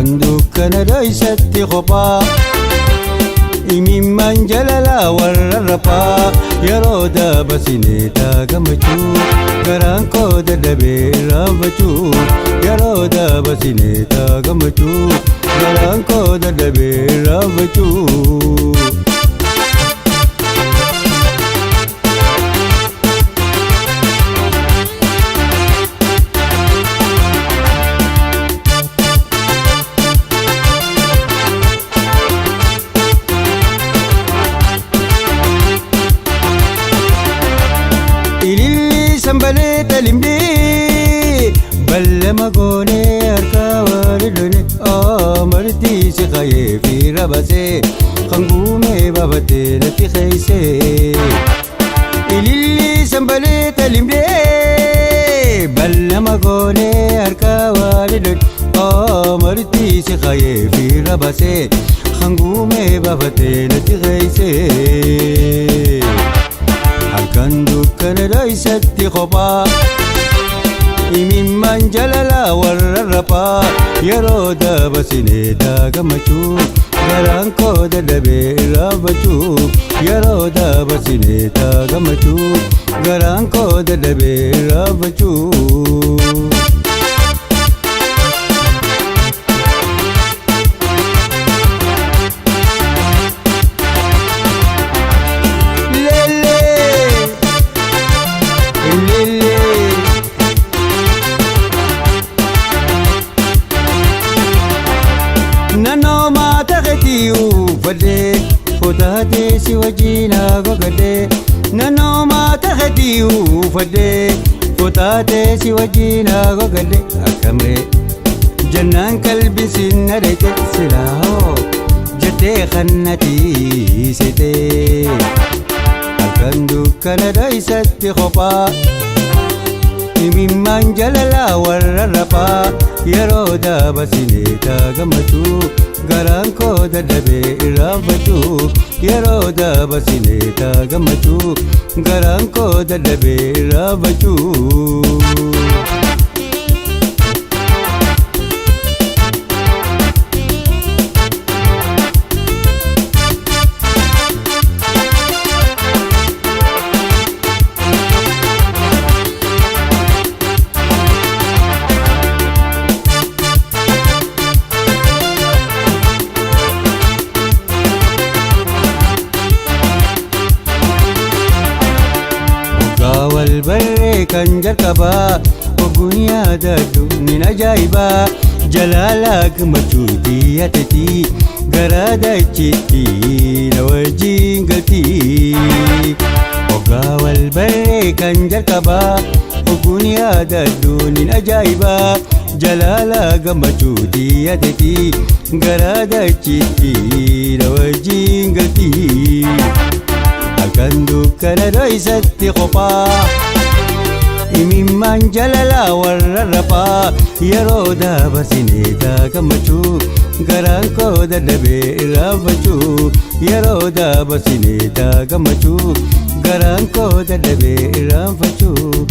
Halkan dukkana dhoysatti kophaa imimmaan jalalaa warra raphaa yeroo dabarsinee gammachuu garaan koo dadhabee irraanfachuu yeroo dabarsinee gammachuu garaan koo dadhabee irraanfachuu. Ililli sanbalee talimdee ballama goonee harka walilole marti si qayee fi rabasee kan guumee baafatee natti keeysee. Ililli sanbalee talimdee ballama goonee harka walilole marti si qayee fi rabasee kan guumee baafatee natti keeysee. Halkan dukkana dhoysatti kophaa imimmaan jalalaa warra raphaa yeroo dabarsinee gammachuu garaan koo dadhabee irraanfachuu yeroo dabarsinee gammachuu garaan koo dadhabee irraanfachuu. Leellee leellee. Naannoo maata keetii uffadhee fotaatee si wajjin haguugadhee. Naannoo maata keetii uffadhee fotaatee si wajjin haguugadhee. Akkamree jennaan qalbii sin adeete silaa hoo jettee kannatiisitee. Halkan dukkana dhoysatti kophaa imimmaan jalalaa warra raphaa yeroo dabarsinee gammachuu garaan koo dadhabee irraanfachuu yeroo dabarsinee gammachuu garaan koo dadhabee irraanfachuu. Waggaa wal barree kan jalqabaa ogguun yaadadhu nin ajaa'ibaa jalaalaa gammachuutii yaadatii gara dachiitti na wajjin galtii. Waggaa wal barree kan jalqabaa ogguun yaadadhu nin ajaa'ibaa jalaalaa gammachuutii yaadatii gara dachiitti na wajjin galtii. Halkan dukkana dhoysatti kophaa imimmaan jalalaa warra raphaa yeroo dabarsinee gammachuu garaan koo dadhabee irraanfachuu yeroo dabarsinee gammachuu garaan koo dadhabee irraanfachuu.